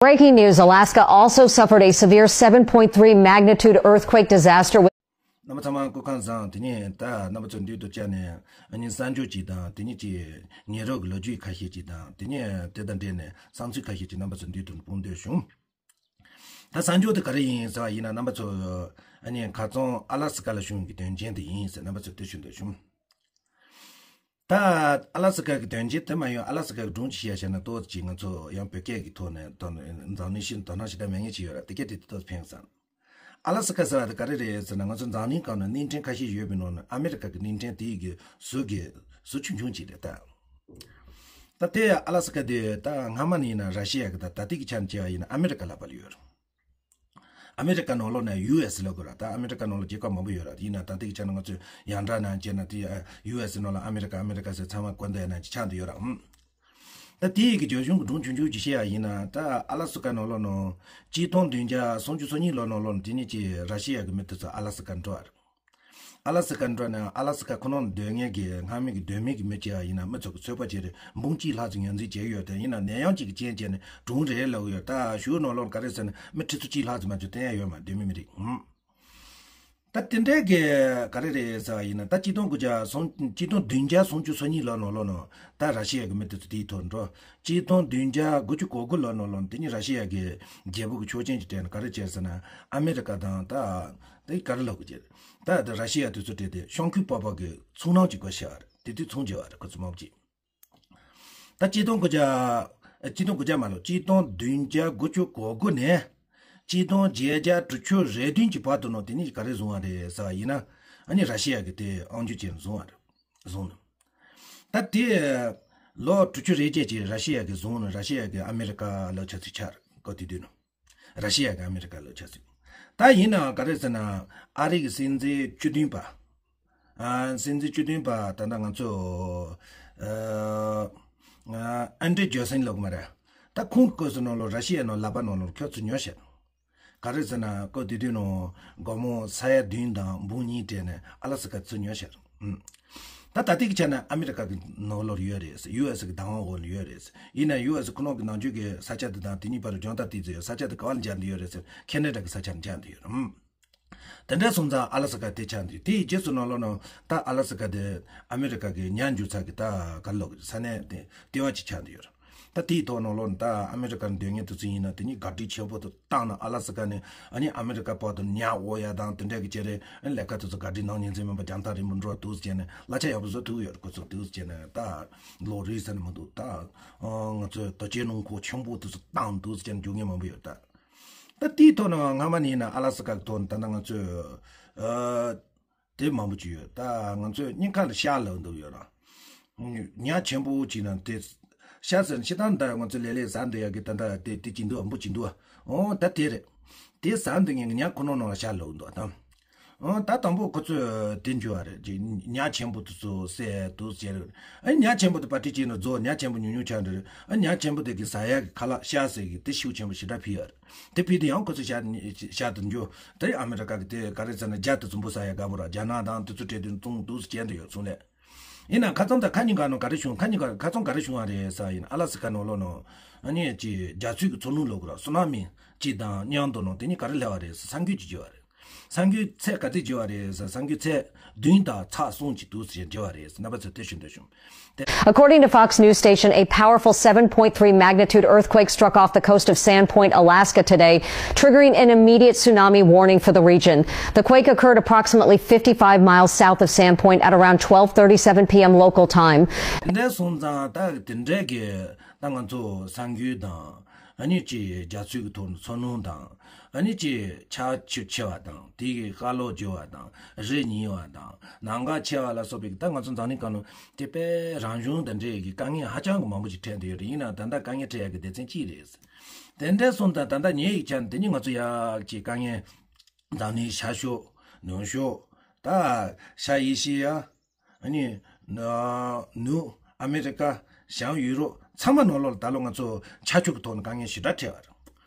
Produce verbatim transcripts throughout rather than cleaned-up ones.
Breaking news: Alaska also suffered a severe seven point three magnitude earthquake disaster with རྣམ་པ་ཚང་མ་སྐུ་ཁམས་བཟང་། དེ་ནས་ད་རྣམ་པ་ཚོ་མདུན་དུ་བཅར་ནས་ཨ་ནི་གསར་འགྱུར་གཅིག་དང་། དེ་ནས་ཀྱི་ཉེ་རབས་ཀྱི་ལོ་རྒྱུས་ཁ་ཤས་གཅིག་དང་། དེ་ནས་དེ་དང་འབྲེལ་ནས་བསམ་ཚུལ་ཁ་ཤས་གཅིག་རྣམ་པ་ཚོ་མདུན་དུ་སྤུངས་འདོད་བྱུང་། ད་གསར་འགྱུར་དེ་ག་རེ་ཡིན་ཟེར་བ་ཡིན་ན། རྣམ་པ་ཚོ་ཨ་ནི་ཁ་སང་ཨ་ལ་སི་ཀ་ལ་བྱུང་གི་དོན་རྐྱེན་དེ་ཡིན་ཟེར་རྣམ་པ་ཚོ་དེ་ཞུ་འདོད་བྱུང་། ད་ཨ་ལ་སི་ཀ་གི་དོན་རྐྱེན་དེ་མ་ཡོང་། ཨ་ལ་སི་ཀ་གི་སྒྲུང་ཅིག་བཤད་བཤད་ན་ཏོག་ཙམ་ང་ཚོ་ཡང་བོད་སྐད་ཀྱི་ཐོག་ནས་དོ་འཛམ་གླིང་ཤིན་དོ་སྣང་ཞེ་དྲག་མེད་མཁན་ཅིག་ཡོད་ར། དེ་སྐད་དེ་ཏོག་ཙམ་ཕན་སོང་། ཨ་ལ་སི་ཀ་ཟེར་བ་དེ་ག་རེ་རེད་ཟེར་ན། ང་ཚོ་འཛམ་གླིང་སྒང་ནས་གླིང་ཕྲན་ཁ་ཤས་ཡོད་པའི་ནང་ནས་ཨ་མེ་རི་ཀ་གི་གླིང་ཕྲན་དེ་ཡི་གི་ཟུར་གི་ཟུར་ཆུང་ཆུང་ཅིག་རེད་ད། ད་དེ་ཨ་ལ་སི་ཀ་དེ་ད་སྔ་མ་ནས་ཡིན་ན་ར་ཤི་ཡ་གི། ད་ད་ལྟའི་གི་ཆ་ནས་བྱས་པ་ཡིན་ན་ཨ་མེ་རི་ཀ་ལག་པ་ལ་ཡོད་རེད། ཨ་མེ་རི་ཀ་ནང་ལོགས་ནས་ཡུ་ཨེ་སི་ལབ་དགོས་ར། ད་ཨ་མེ་རི་ཀ་ནང་ལ་རྒྱལ་ཁབ་མང་པོ་ཡོད་ར། ཡིན་ན་ད་ལྟའི་གི་ཆ་ནས་ང་ཚོས་ཡང་འདྲ་ན་བྱས་ན་དེ་ཡུ་ཨེ་སི་ནང་ལ་ཨ་མེ་རི་ཀ་ཨ་མེ་རི་ཀ་ཟེར་ཚང་མ་བཀོད་འདོད་ན་ཅིག་ཆགས་འདུག་ཡོད་ར། ཨུམ། ད་དེ་ཡི་གི་རྒྱ་གཞུང་གི་སྒྲུང་ཆུང་ཆུང་ཅིག་བཤད་ཡ་ཡིན་ན། ད་ཨ་ལ་སི་ཀ་ནང་ལོགས་ནང་གཅིག་སྟོང་བདུན་བརྒྱ་སུམ་ཅུ་སོ་གཉིས་ལོ་ནང་ལོགས་ནང་དེ་ནས་ཀྱི་ར་ཤི་ཡ་གི་མི་དེ་ཚོ་ཨ་ལ་སི་ཀ་འགྲོ་བ་རེད། ཨ་ལ་སི་ཀ་འགྲོ་ནས་ཨ་ལ་སི་ཀ་ཁོ་ནང་སྡོད་མཁན་གྱི་སྔ་མོ་གི་སྡོད་མི་གི་མི་བྱས་པ་ཡིན་ན་མི་ཚོ་གི་ཚོད་དཔག་བྱས་རེད། འབུམ་གཅིག་ལྷག་ཙམ་ངོས་འཛིན་བྱས་ཡོད་དེ། ཡིན་ན་ནད་ཡམས་གཅིག་གི་རྐྱེན་བྱས་ནས་གྲུང་རེད་ལབ་ཡོད། ད་གཞུང་ནང་ལོགས་ག་རེ་ཟེར་ན་མི་ཁྲི་ཚོ་གཅིག་ལྷག་ཙམ་མ་གཏོགས་བསྟན་ཡ་ཡོད་མ། སྡོད་མི་མི་རིགས། ཧུམ། ད་དེ་འདྲའི་གི་ག་རེ་རེད་ཟེར་བ་ཡིན་ན། ད་གཅིག་སྟོང་དགུ་བརྒྱ་སུམ་གཅིག་སྟོང་བདུན་བརྒྱ་སུམ་ཅུ་སོ་གཉིས་ལོ་ནང་ལོགས་ནང་ད་ར་ཤི་ཡ་གི་མི་དེ་ཚོ་དེའི་ཐོག་འགྲོ། གཅིག་སྟོང་བདུན་བརྒྱ་དགུ་བཅུ་གོ་དགུ་ལོ་ནང་ལོགས་དེ་ནི་ར་ཤི་ཡ་གི་རྒྱལ་པོ་གི་ཆོག་མཆན་གྱི་སྤྲད་ནས་ག་རེ་བྱས་ཟེར་ན། ཨ་མེ་རི་ཀ་དང་ད་དེ་ག་རེ་ལབ་དགོས་ཀྱི་རེད། ད་ད་ར་ཤི་ཡ་དེ་ཚོ་སྤྲད་དེ་ཤང་ཁུའི་པགས་པ་གི་ཚོང་ལམ་གཅིག་པ་བྱས་པ་རེད། དེ་དུས་ཚོང་བྱས་པ་རེད་ཁོ་ཚོ་མང་པོ་ཅིག། ད་གཅིག་སྟོང་དགུ་བརྒྱ། ཨ། གཅིག་སྟོང་དགུ་བརྒྱ་མ་ལོ། གཅིག་སྟོང་བདུན་བརྒྱ་དགུ་བཅུ་གོ་དགུ་ནས་གཅིག་སྟོང་བརྒྱད་བརྒྱ་དྲུག་ཅུ་རེ་བདུན་གྱི་བར་དུ་ནང་དེ་ནི་ག་རེ་བཟུང་བ་རེད་ཟེར་བ་ཡིན་ན། ཨ་ནི་ར་ཤི་ཡ་གི་དེ་དབང་སྒྱུར་བྱས་ནས་བཟུང་བ་རེད། བཟུང་ནས། ད་དེ་ལོ་དྲུག་ཅུ་རེ་བརྒྱད་ཀྱི་ར་ཤི་ཡ་གི་བཟུང་ནས། ར་ཤི་ཡ་གི་ཨ་མེ་རི་ཀ་ལ་ཆ་ཚིག་ཆགས་རེད་ཁོ་དེ་དུས་ནང་། ར་ཤི་ཡ་གི་ཨ་མེ་རི་ཀ་ལ་ཆ་ཚིག། ད་ཡིན་ནའང་ག་རེ་ཟེར་ན། ཨ་རི་གི་སྲིད་འཛིན་བཅུ་བདུན་པ། ཨ། སྲིད་འཛིན་བཅུ་བདུན་པ་ད་ལྟ་ང་ཚོ། ཨ། ཨན་ཌྲི་ཇོན་སན་ལབ་ཀྱི་མ་རེད། ད་ཁོང་གི་སྐབས་སུ་ནང་ལོགས་ར་ཤི་ཡའི་ནང་ལག་པ་ནང་ལོགས་ཁོ་ཚོས་ཉོས་བྱས། ག་རེ་ཟེར་ན་སྐབས་དེ་དུས་ནང་སྒོར་མོ་ས་ཡ་བདུན་དང་འབུམ་གཉིས་སྤྲད་ནས་ཨ་ལ་སི་ཀ་ཚུར་ཉོས་བྱས། ཨུམ། ད་ད་ལྟའི་གི་ཆ་ནས་ཨ་མེ་རི་ཀ་གི་ནང་ལོགས་ཡོད་རེད། ཡུ་ཨེ་སི་གི་བདག་དབང་འོག་ལ་ཡོད་རེད། ཡིན་ན་ཡུ་ཨེ་སི་ཁོ་ནང་གི་ནང་ཆོས་ཀྱི་ས་ཆ་དེ་དང་དེ་གཉིས་བར་རྒྱང་ཐག་ཏོག་ཙམ་ཡོད། ས་ཆ་དེ་ག་བ་ལ་འབྱར་འདི་ཡོད་རེད་ཟེར། ཁེ་ན་ཌ་གི་ས་ཆ་ལ་འབྱར་འདི་ཡོད་རེད། ཨུམ། དེ་འདྲ་སོང་ཙང་ཨ་ལ་སི་ཀ་དེ་ཆགས་འདུག། དེའི་རྗེས་སུ་ནང་ལོགས་ནང་ད་ཨ་ལ་སི་ཀ་དེ་ཨ་མེ་རི་ཀ་གི་ཉ་འཇུ་ས་གི་ད་ག་ལོག་གི་ས་གནས་དེ་ལྟེ་བ་ཅིག་ཆགས་འདུག་ཡོད་རེད། ད་དེའི་ཐོག་ནང་ལོགས་ནང་ད་ཨ་མེ་རི་ཀ་ནས་སྡོད་མཁན་དེ་ཚོ་ཡིན་ན་དེ་ནི་ག་དྲི་ཆེ་པོ་དུ་བཏང་ན། ཨ་ལ་སི་ཀ་ནས་ཨ་ནི་ཨ་མེ་རི་ཀ་བར་དུ་ཉ་འོ་ཡ་དང་དེ་འདྲ་གི་བྱས་རེད། ཨ་ནི་ལས་ཀ་དེ་ཚོ་ག་དྲི་ནང་ཉིན་མཚན་མིན་པ་རྒྱང་ཐག་རིང་པོ་འགྲོ་འདུག་ཟེར་ནས་གླ་ཆ་ཡག་པོ་བཟོ་ཐུབ་ཡོད་རེད། ཁོ་ཚོ་འདུག་ཟེར་ནས་ད་ལོ་རེ་ཟེར་ནས་མི་འདུག། ད་ང་ཚོས་དོ་ཅན་ནང་ཁོ་ཆེན་པོ་དེ་ཚོ་བཏང་འདུག་ཟེར་ནས་འགྱོ་མཁན་མང་པོ་ཡོད་ད། ད་དེའི་ཐོག་ནས་སྔ་མ་ནས་ཡིན་ན་ཨ་ལ་སི་ཀ་གི་ཐོག་ནས་ད་ལྟ་ང་ཚོས། ཨ། དེ་མང་པོ་ཅིག་ཡོད། ད་ང་ཚོས་སྙིང་ཁ་ལ་ཤ་ལབ་འདུག་ཡོད་ར། ཉ་ཆེན་པོ་ཅིག་ན་དེ། ཤ་ཟེར་ན་ཤི་ཐང་ད་ང་ཚོ་ལས་ལས་ཟ་འདོད་ཡ་གི་ད་ད་དེ་དེ་ཅི་འདུག་འབུ་ཅི་འདུག། འོ་ད་དེ་རེད། དེ་ཟ་འདོད་མཁན་གྱི་ཉ་ཁོ་ནོ་ནང་ལ་ཤ་ལབ་འདུག་ད། འོ་ད་དང་པོ་ཁོ་ཚོས་དེ་འཇུ་བ་རེད། ཅིག་ཉ་ཆེན་པོ་དེ་ཚོ་བསད་འདུག་ཟེར་རེད། ཨ་ཉ་ཆེན་པོ་དེ་པ་ཏི་ཅིག་ན་རྫོགས། ཉ་ཆེན་པོ་ཉུང་ཉུང་ཆགས་འདྲ་རེད། ཨ་ཉ་ཆེན་པོ་དེ་གི་ཟ་ཡ་གི་ཁ་ལག་ཤ་ཟེར་གི་དེ་ཤུགས་ཆེན་པོ་ཞེ་དྲག་ཕུལ་ཡ་རེད། དེ་ཕུལ་དུས་ཡང་ཁོ་ཚོས་ཤ་ཤ་དེ་འཇུ། དེ་ཨ་མེ་རི་ཀ་གི་དེ་ག་རེ་ཟེར་ན་རྒྱ་དེ་ཚོ་འབུ་ཟ་ཡ་དགའ་པོ་ར། རྒྱ་ནག་དང་དེ་ཚོ་འཕྲད་དུས་བཙོང་འདུག་ཟེར་བྱས་འདི་ཡོད་སོང་ལས། ཡིན་ན་ཁ་སང་ད་ཁ་ཉིན་ག་ནང་ག་རེ་བྱུང་། ཁ་ཉིན་ག་ཁ་སང་ག་རེ་བྱུང་བ་རེད་ཟེར་ཡིན། ཨ་ལ་སི་ཀ་ནང་ལོགས་ནང་ཨ་ནི་ཅི་རྒྱ་མཚོའི་གི་མཚོ་རླུང་ལོག་གི་ར། སུ་ན་མི་ཅི་དང་མཉམ་དུ་ནང་དེ་ནི་ག་རེ་སླེབས་པ་རེད་ཟེར། ས་འགུལ་ཅིག་བྱས་པ་རེད། ས་འགུལ་ཚད་ག་ཚོད་བྱས་པ་རེད་ཟེར། ས་འགུལ་ཚད་བདུན་དང་ཚེག་གསུམ་ཅིག་འདུག་ཟེར་བྱས་པ་རེད་ཟེར། རྣམ་པ་ཚོས་དེ་ཞུ་འདོད་བྱུང་། According to Fox News Station, a powerful seven point three magnitude earthquake struck off the coast of Sandpoint, Alaska today, triggering an immediate tsunami warning for the region. The quake occurred approximately fifty-five miles south of Sandpoint at around twelve thirty-seven p m local time. དེ་འདྲ་སོང་ཙང་ད་དེ་འདྲ་གི་ད་ང་ཚོ་ས་འགུལ་དང་ཨ་ནི་ཅི་རྒྱ་མཚོའི་གི་ཐོག་ནས་མཚོ་རླུང་དང་། ཨ་ནི་ཅི་ཆར་ཆུ་ཆེ་བ་དང་དེ་གི་ཤར་ལྷོ་རྒྱུ་བ་དང་རི་ཉིལ་བ་དང་ནམ་མཁའ་ཆེ་བ་ལ་སོགས་པའི་ད་ང་ཚོ་འཛམ་གླིང་སྒང་ནང་དེ་དཔེ་རང་བྱུང་དང་འབྲེལ་གྱི་དཀའ་ངལ་ཧ་ཅང་གི་མང་པོ་ཞིག་འཕྲད་བསྡད་ཡོད་རེད། ཡིན་ནའང་ད་ལྟ་དཀའ་ངལ་འཕྲད་ཡག་གི་སྡེ་ཚན་གཅིག་རེད། དེ་འདྲ་སོང་ཙང་ད་ལྟ་ངའི་ཡིག་ཆ་ནི་དེ་ནི་ང་ཚོ་ཡག་ཅིག་དཀའ་ངལ་འཛམ་གླིང་ཤར་ཕྱོགས་ནུབ་ཕྱོགས། ད་ཤར་ཨེ་ཤི་ཡ། ཨ་ནི་ན་ནུབ་ཨ་མེ་རི་ཀ། བྱང་ཡུ་རོབ་ཚང་མ་ནང་ལོགས་ལ་ད་ལོ་ང་ཚོ་ཆར་ཆུ་གི་ཐོག་ནས་དཀའ་ངལ་ཞེ་དྲག་འཕྲད་པ་རེད།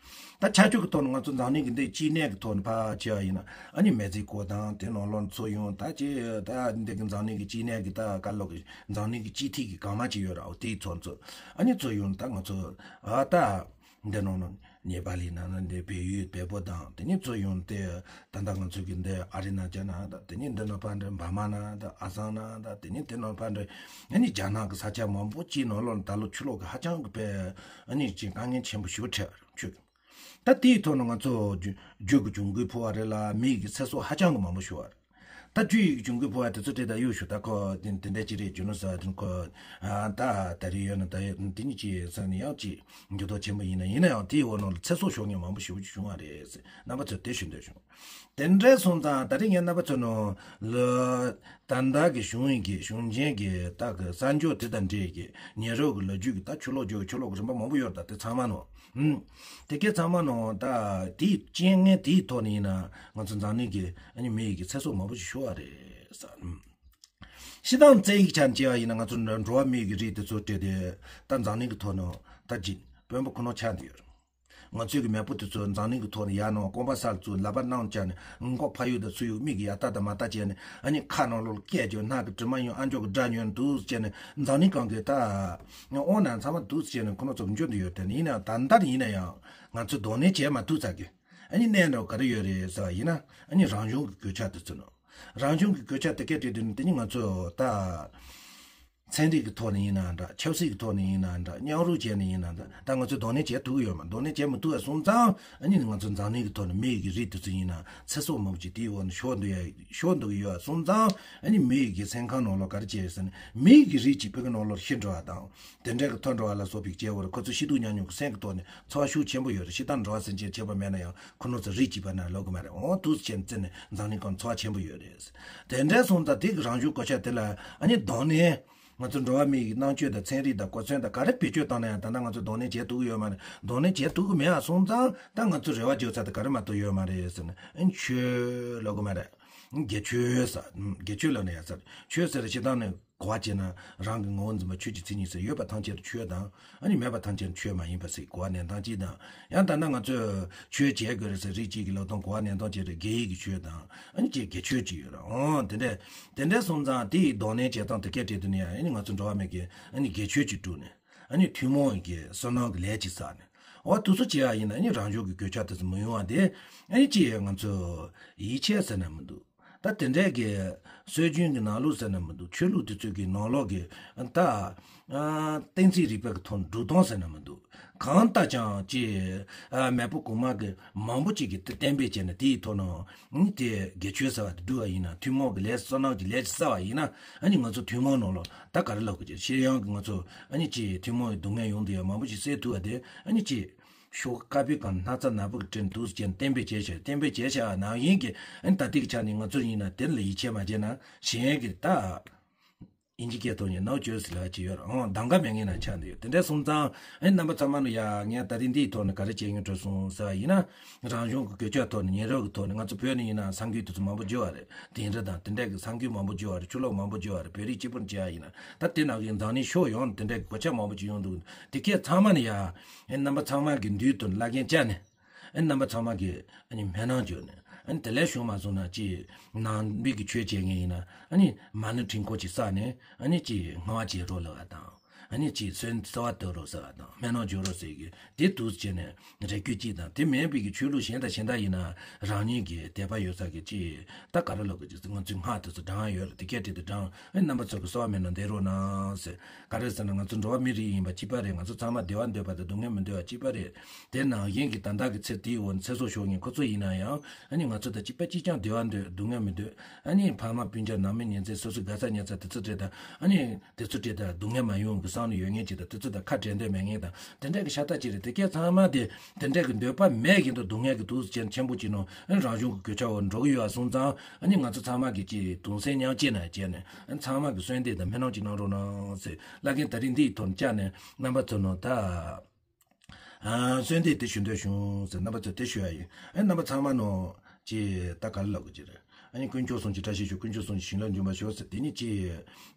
ད་ཆར་ཆུ་གི་ཐོག་ནས་ང་ཚོ་འཛམ་གླིང་གི་འདི་སྐྱེ་གནས་ཀྱི་ཐོག་ནས་ཕར་བྱས་པ་ཡིན་ན་ཨ་ནི་མེག་སི་ཀོ་དང་དེ་ནང་ལོགས་ཚུར་ཡོང་། ད་ཅི་ད་འདི་གི་འཛམ་གླིང་གི་སྐྱེ་གནས་ཀྱི་ད་ག་ལོག་གི་འཛམ་གླིང་གི་སྤྱི་ཐིག་གི་གང་མ་ཅིག་ཡོད་ར། འོ་དེའི་ཚོ་ཚོ་ཨ་ནི་ཚུར་ཡོང་། ད་ང་ཚོ་ཨ་ད་འདི་ནང་ལོགས་ ནེ་པ་ལི་ནང་ན་འདི་བལ་ཡུལ་བལ་པོ་དང་དེ་ནས་ཚུར་ཡོང་སྟེ་ད་ལྟ་ང་ཚོ་གི་འདི་ཨ་རི་ན་རྒྱ་ནག་དང་དེ་ནས་འདི་ནང་ཕར་འདྲ་འབར་མ་ནང་དང་ཨ་སང་ནང་དང་དེ་ནས་དེ་ནང་ཕར་འདྲ་ཨ་ནི་རྒྱ་ནག་གི་ས་ཆ་མང་པོ་ཅིག་ནང་ལོགས་ད་ལོ་ཆུ་ལོག་གི་ཧ་ཅང་གི་དཔེ་ཨ་ནི་ཅིག་དཀའ་ངལ་ཆེན་པོ་ཞིག་འཕྲད་པ་རེད་ཆུ་གི། ད་དེའི་ཐོག་ནས་ང་ཚོ་རྒྱུ་རྒྱུ་གི་གྱོང་གུན་ཕོག་པ་རེད་ལ་མི་གི་ཚེ་སྲོག་ཧ་ཅང་གི་མང་པོ་ཤོར་བ་རེད། ད་རྒྱུ་ཡི་གྱོང་གུན་ཕོག་པ་དེ་ཚོ་དེ་ད་གཡུག་ཞུ་ད་ཁོ་དེ་དེ་འདྲ་ཅི་རེད་རྒྱུ་ནོར་ཟ་དེ་ཁོ་ད་ད་རེས་ཡོད་ན་ད་ཡོད་དེ་ཉིད་ཀྱི་ས་ནས་ཡང་ཅི་འགྱུར་ལྡོག་ཆེན་པོ་ཡིན་ན་ཡིན་ན་ཡང་དེའི་འོག་ནང་ལ་ཚེ་སྲོག་ཤོར་མཁན་མང་པོ་ཞེ་པོ་ཅིག་བྱུང་བ་རེད་ཟེར་རྣམ་པ་ཚོས་དེ་ཞུ་འདོད་བྱུང་། དེ་འདྲ་སོང་ཙང་ད་རེས་ངས་རྣམ་པ་ཚོ་ནང་ལ་ད་ལྟ་གི་གཞུང་ཡིན་གྱི་གཞུང་ཆེན་གྱི་ད་གི་གསར་འགྱུར་དེ་དང་འབྲེལ་གྱི་ཉེ་རབས་ཀྱི་ལོ་རྒྱུས་ཀྱི་ད་ཆུ་ལོག་རྒྱུ་ཆུ་ལོག་གི་རིམ་པ་མང་པོ་ཡོད་རེད་ད་དེ་ཚང་མ་ནང་། ཧུམ། དེ་གའི་ཚང་མ་ནང་ད་དེའི་རྐྱེན་ངན་དེའི་ཐོག་ནས་ཡིན་ན་ང་ཚོ་འཛམ་གླིང་གི་ཨ་ནི་མི་ཡི་གི་ཚེ་སྲོག་མང་པོ་ཞིག་ཤོར་བ་རེད་ཟེར། ཧུམ། སྤྱིར་བཏང་བཙན་ཡིག་ཆ་བྱས་པ་ཡིན་ན་ང་ཚོ་འགྲོ་བ་མི་ཡི་གི་རིགས་དེ་ཚོ་སྤྲད་དེ་ད་འཛམ་གླིང་གི་ཐོག་ནང་ད་ཅིག་དཔོན་པོ་ཁོ་ན་ཆགས་བསྡད་ཡོད་རེད། ང་ཚོའི་གི་མེས་པོ་དེ་ཚོ་འཛམ་གླིང་གི་ཐོག་ནས་ཡར་ནང་རྐང་པ་སར་བཙུགས་ལག་པ་གནམ་བཅག་ནས་མགོ་ཕ་ཡུལ་དང་ཚུར་ཡུལ་མིག་གིས་ཡར་ལྟ་དང་མར་ལྟ་བྱས་ནས་ཨ་ནི་ཁ་ནང་ལོགས་སྐད་རྒྱག་སྣ་གི་དྲི་མ་ཡོང་ཨ་མཆོག་གི་སྒྲ་ཉོན་འདུག་བྱས་ནས་འཛམ་གླིང་གང་གི་ད། དབང་ན་ཚང་མ་འདུག་ཟེར་ནས་ཁོ་ན་ཚོ་འཇོན་དུ་ཡོད་དེ་ཡིན་ན་ད་ལྟར་ཡིན་ན་ཡང་ང་ཚོ་གདོང་ལེན་བྱས་མ་ཐུབ་ཚར་གི། ཨ་ནི་གནད་འགག་ག་རེ་ཡོད་རེད་ཟེར་བ་ཡིན་ན་ཨ་ནི་རང་བྱུང་གི་གོད་ཆག་དེ་ཚོ་ནང་རང་བྱུང་གི་གོད་ཆག་དེ་སྐད་བྲིས་དུས་ནི་དེ་ནི་ང་ཚོ་ད་ཚན་རིག་གི་ཐོག་ནས་ཡིན་ན་འདྲ་ཆབ་སྲིད་ཀྱི་ཐོག་ནས་ཡིན་ན་འདྲ་མཉམ་རུབ་བྱས་ནས་ཡིན་ན་འདྲ་ད་ང་ཚོས་གདོང་ལེན་བྱས་ཐུབ་ཀྱི་ཡོད་མ་གདོང་ལེན་བྱས་མ་ཐུབ་པ་སོང་ཙང་ཨ་ནི་ང་ཚོ་འཛམ་གླིང་གི་ཐོག་ནས་མི་ཡི་གི་རིགས་དེ་ཚོ་ཡིན་ན་ཚེ་སྲོག་མང་པོ་ཅིག་དེའི་འོག་ནས་ཤོར་འདུག་ཡ་ཤོར་འདུག་གི་ཡོད་སོང་ཙང་ཨ་ནི་མི་ཡི་གི་སེམས་ཁམས་ནང་ལོགས་ག་རེ་བྱས་ཡོད་ཟེར་ན་མི་ཡི་གི་རིགས་ཅིག་བོད་ཀྱི་ནང་ལོགས་ཤི་འགྲོ་བ་དང་། དེ་འདྲ་གི་ཐོར་འགྲོ་བ་ལ་སོགས་པའི་སྐྱེ་བོར་ཁོ་ཚོ་ཤི་སྡུག་མཉམ་མྱོང་གི་སེམས་ཀྱི་ཐོག་ནས་ཚོར་བ་ཤུགས་ཆེན་པོ་ཡོད་རེད། ཤི་སྟངས་འགྲོ་བ་སེམས་ཅན་ཁྱད་པར་མེད་ན་ཡང་ཁོ་ཚོ་རིགས་གཅིག་པ་ན་ལོག་གི་མ་རེད། འོ་དུས་ཚོད་ཅན་བརྩིས་ནས་འཛམ་གླིང་སྐོར་ཚོར་བ་ཆེན་པོ་ཡོད་རེད། དེ་འདྲ་སོང་ཙང་དེ་གི་རང་བྱུང་གོད་ཆག་དེ་ལ་ཨ་ནི་གདོང་ལེན། ང་ཚོ་འགྲོ་བ་མི་ཡི་རྣམ་དཔྱོད་དང་ཚན་རིག་དང་གོ་མཚོན་དང་ག་རེ་བེད་སྤྱོད་བཏང་ན་ཡང་ད་ལྟ་ང་ཚོ་གདོང་ལེན་བྱེད་ཐུབ་ཀྱི་ཡོད་མ་རེད། གདོང་ལེན་བྱེད་ཐུབ་ཀྱི་མེད་ཨ་སོང་ཙང་ད་ང་ཚོ་རེ་བ་བཅོལ་ས་དེ་ག་རེ་མ་གཏོགས་ཡོད་མ་རེད་ཟེར་ནས་ཨ་ནི་ཆོས་ལབ་གི་མ་རེད། དགེ་ཆོས་ཟེར། དགེ་ཆོས་ལབ་ན་ཡག་ས་རེད། ཆོས་ཟེར་ཞེ་སྡང་ནས་གོ་བ་བྱས་ན་རང་གི་ངོ་བོ་འཛིན་པ་ཆོས་ཀྱི་མཚན་ཉིད་ཟེར། ཡོད་པ་ཐམས་ཅད་ཆོས་དང་ཨ་ནི་མེད་པ་ཐམས་ཅད་ཆོས་མ་ཡིན་པ་ཟེར་གོ་བ་ལེན་སྟངས་གཅིག་དང་། ཡང་ད་ལྟ་ང་ཚོས་ཆོས་བྱེད་དགོས་རེད་ཟེར་རིགས་གཅིག་གི་ལབ་སྟངས་གོ་བ་ལེན་སྟངས་གཅིག་རེད། དགེ་ཡིད་ཀྱི་ཆོས་དང་ཨ་ནི་ཅིག་དགེ་ཆོས་ཅིག་ཡོད་རེད། འོ་དེ་འདྲས་དེ་འདྲས་སོང་ཙང་དེ་ཡི་གདོང་ལེན་བྱེད་སྟངས་དེ་སྐད་བྲིས་དུས་ནས་ཨ་ནི་ང་ཚོ་འགྲོ་བ་མི་གི་ཨ་ནི་དགེ་ཆོས་ཅིག་བསྒྲུབས་ནས་ཨ་ནི་ཐུན་མོང་གི་བསོད་ནམས་ཀྱི་ལས་ཅིག་བསགས་ནས་འོ་དུས་ཚོད་བྱེད་ཡ་ཡིན་ན་ཨ་ནི་རང་བྱུང་གི་གོད་ཆག་དེ་ཚོ་མི་ཡོང་བ་དེ་ཨ་ནི་ཅིག་ང་ཚོ་ཡིད་ཆེས་ཟེར་ན་མི་འདུག་ད་དེ་འདྲའི་གི་སྲོལ་རྒྱུན་གྱི་ནང་ལུགས་ཟེར་ན་མི་འདུག་ཆོས་ལུགས་དེ་ཚོའི་གི་ནང་ལོགས་ཀྱི་ད་ཨ་གཏན་ཚིགས་རིག་པའི་གི་ཐོག་ནས་སྒྲུབ་སྟངས་ཟེར་ན་མི་འདུག་གང་ལྟར་ཀྱང་ཅི་ཨ་མེས་པོ་གོང་མ་གི་མང་པོ་ཅིག་གིས་དེ་གཏན་འབེབས་བྱས་ནས་དེའི་ཐོག་ནས་ཨང་དེ་དགེ་ཆོས་ཟེར་བ་དེ་བསྒྲུབས་པ་ཡིན་ན་ཐུན་མོང་གི་ལས་བསོད་ནམས་ཀྱི་ལས་ཅིག་བསགས་པ་ཡིན་ན་ཨ་ནི་ང་ཚོ་ཐུན་མོང་ནང་ལོགས་ད་ག་རེ་ལབ་དགོས་ཀྱི་ཤེས་ཡོན་གྱི་ང་ཚོ་ཨ་ནི་ཅི་ཐུན་མོང་གི་སྡུག་བསྔལ་ཡོང་དུས་ཡང་མང་པོ་ཅིག་སེལ་ཐུབ་པ་དེ་ཨ་ནི་ཅི། ཤོག་དཀར་པོའི་སྒང་སྣག་ཚ་ནག་པོ་གི་སྤྲིན་འདུག་ཅན་གཏན་འབེབས་བྱས་ཤག་གཏན་འབེབས་བྱས་ཤག་ནང་བཞིན་གྱི་ཨ་ནི་ད་ལྟའི་གི་ཆ་ནས་ང་ཚོ་ཡིན་ན་དེ་ལ་ཡིད་ཆེས་མ་བྱས་ན་གཞན་གྱི་ད་ཨིན་ཇི་སྐད་ཐོག་ནས་ནོ་ཅོའི་སི་ལབ་ཀྱི་ཡོད་རེད། འོང་གདམ་ག་མེད་མཁན་ན་ཆགས་འདུག་དེ་འདྲ་སོང་ཙང་ཨ་ནི་རྣམ་པ་ཚང་མ་ལ་ཡ་ངས་ད་རིང་འདིའི་ཐོག་ནས་ག་རེ་བྱེད་མཁན་འགྲོ་སོང་ཟེར་བ་ཡིན་ན་རང་བྱུང་གི་གོད་ཆག་ཐོག་ནས་ཉེ་རབས་ཀྱི་ཐོག་ནས་ང་ཚོ་བོད་ནས་ཡིན་ན་ས་འགུལ་དེ་ཚོ་མང་པོ་བྱུང་བ་རེད། དིང་རི་དང་དེ་འདྲ་གི་ས་འགུལ་མང་པོ་བྱུང་བ་རེད། ཆུ་ལོག་མང་པོ་བྱུང་བ་རེད། བོད་རིགས་གཅིག་པུར་བྱས་པ་ཡིན་ན་ད་དེ་ནང་བཞིན་འཛམ་གླིང་ཕྱོགས་ཡོངས་དེ་འདྲ་གི་གོད་ཆག་མང་པོ་ཅིག་ཡོང་འདུག་དེ་གས་ཚང་མ་ནི་ཡ། ཨེ་རྣམ་པ་ཚང་མ་གི་མདུན་དུ་བླ་རྒན་བཅར་ནས། ཨེ་རྣམ་པ་ཚང་མ་གི་ཨ་ནི་སྨོན་ལམ་བརྗོད་ནས། ཨ་ནི་དེ་ལས་བྱུང་མ་སོང་ན་ཅི། ནང་པའི་གི་ཆོས་བྱེད་མཁན་ཡིན་ན་ཨ་ནི་མ་ཎི་ཁྲི་འཁོར་ཅིག་བསགས་ནས་ཨ་ནི་ཅི་བསྔོ་བ་བྱེད་རོགས་ལབ་པ་དང་། ཨ་ནི་ཅི་གསོལ་གསོལ་བ་འདེབས་རོགས་ཟེར་བ་དང་སྨོན་ལམ་བརྗོད་རོགས་ཟེར་གི་དེ་འདུག་བྱས་ནས་རེ་སྐུལ་ཅིག་དང་དེ་མིན་པའི་གི་ཆོས་ལུགས་གཞན་དང་གཞན་དག་ཡིན་ན་རང་ཉིད་ཀྱི་དད་པ་ཡོད་ས་གི་ཅི། ད་ག་རེ་ལབ་དགོས་ཀྱི་ང་ཚོའི་སྔགས་དེ་ཚོ་བགྲང་ཡ་ཡོད་རེད། དེ་སྐད་དེ་དེ་བགྲང་ཨེ་རྣམ་པ་ཚོ་གི་གསོལ་བ་སྨོན་ལམ་འདེབས་རོགས་གནང་ཟེར། ག་རེ་ཟེར་ན་ང་ཚོ་འགྲོ་བ་མི་རིགས་ཡིན་པ་གཅིག་པ་རེད། ང་ཚོ་ཚང་མ་བདེ་བ་འདོད་པ་དང་སྡུག་བསྔལ་མི་འདོད་པ་གཅིག་པ་རེད། དེ་ནང་བཞིན་གྱི་ད་ལྟ་གི་ཚེ་དེའི་འོག་ཚེ་སྲོག་ཤོར་མཁན་ཁོ་ཚོ་ཡིན་ན་ཡང་ཨ་ནི་ང་ཚོ་དང་གཅིག་པ་གཅིག་རྐྱང་བདེ་བ་འདོད་སྡུག་བསྔལ་མི་འདོད། ཨ་ནི་ཕ་མ་སྤུན་ཀྱག་ནང་མི་ཉེ་ཚན་སོ་སོའི་དགའ་ས་ཉེ་ས་དེ་ཚོ་འདྲེད་དང་ཨ་ནི་དེ་ཚོ་འདྲེད་དང་སྡུག་བསྔལ་མ་ཡོང་གི་བསམ་བློ་ཡོད་མཁན་ཅིག་དང་དེ་ཚོ་དང་ཁ་བྲལ་འདོད་མེད་མཁན་དང་དེ་འདྲ་གི་ཤ་སྟག་ཅིག་རེད། དེ་སྐད་ཚང་མ་དེ་དེ་འདྲ་གི་འདོད་པ་མེད་བཞིན་དུ་སྡུག་བསྔལ་གི་དུག་ཅན་ཆེན་པོ་ཅིག་ནང་ཨ་ནི་རང་བྱུང་གི་གོད་ཆག་འོག་འགྲོ་གི་ཡོད་པ་སོང་ཙང་ཨ་ནི་ང་ཚོ་ཚང་མ་གི་ཅིག་གདུང་སེམས་མཉམ་སྐྱེད་ནང་བྱས་ནས་ཨ་ནི་ཚང་མ་གི་གསོལ་འདེབས་དང་སྨོན་ལམ་ཅིག་གནང་རོགས་གནང་ཟེར། བླ་རྒན་ད་རིང་འདིའི་ཐོག་ནས་བཅར་ནས་རྣམ་པ་ཚོ་ནང་ད། ཨ་གསོལ་འདེབས་དེ་ཞུ་འདོད་བྱུང་ཟེར། རྣམ་པ་ཚོས་དེ་ཞུ་ཡ་ཡིན། ཨ་རྣམ་པ་ཚང་མ་ནང་ཅི་ད་ག་རེ་ལབ་དགོས་ཀྱི་རེད། ཨ་ནི་དཀོན་མཆོག་གསུམ་གྱི་བཀྲ་ཤིས་ཤོག་དཀོན་མཆོག་གསུམ་གྱི་བྱིན་རླབས་འབྱུང་བར་ཤོག་ཟེར། དེ་ནི་ཅི་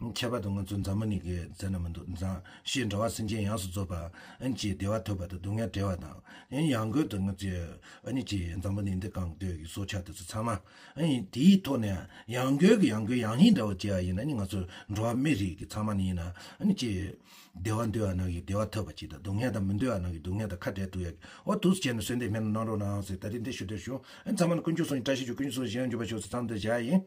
ཁྱད་པར་དུ་ང་ཚོ་འཛམ་བུ་གླིང་གི་ཟེར་ན་མི་འདུག་འཛམ་ཤེས་འགྲོ་བ་སེམས་ཅན་ཡོངས་སུ་རྫོགས་པ་ཨ་ནི་ཅི་བདེ་བ་ཐོབ་པ་དང་སྡུག་བསྔལ་བྲལ་བ་དང་། ཨ་ནི་ཡང་སྒོས་དུ་ང་ཚོས་ཨ་ནི་ཅི་འཛམ་བུ་གླིང་འདི་གང་སྡོད་ཀྱི་སྲོག་ཆགས་དེ་ཚོ་ཚང་མ་ཨ་ནི་དེའི་ཐོག་ནས་ཡང་སྒོས་ཀྱི་ཡང་སྒོས་ཡང་སྙིང་འདྲ་བོ་བྱས་པ་ཡིན་ན་ཨ་ནི་ང་ཚོ་འགྲོ་བ་མི་རིགས་ཀྱི་ཚང་མ་ནི་ཡིན་ན་ཨ་ནི་ཅི། བདེ་བ་འདོད་པ་རྣམས་ཀྱིས་བདེ་བ་ཐོབ་པར་བྱེད་དོ། སྡུག་བསྔལ་དང་མི་འདོད་པ་རྣམས་ཀྱིས་སྡུག་བསྔལ་དང་ཁ་བྲལ་ཐུབ་ཡག་གི། འོ་འདུག་སེ་བྱས་ནས་གསོལ་འདེབས་སྨོན་ལམ་གནང་རོགས་གནང་ཟེར། ད་རིང་འདི་ཞུ་འདོད་བྱུང་། ཨ་ཚང་མ་ལ་དཀོན་མཆོག་གསུམ་གྱི་བཀྲ་ཤིས་ཤོག། དཀོན་མཆོག་གསུམ་གྱི་ཞལ་ཡོན་འཇུག་པར་ཤོག་ཟེར། ཚང་མ་འདིར་བཞག་ཡིན།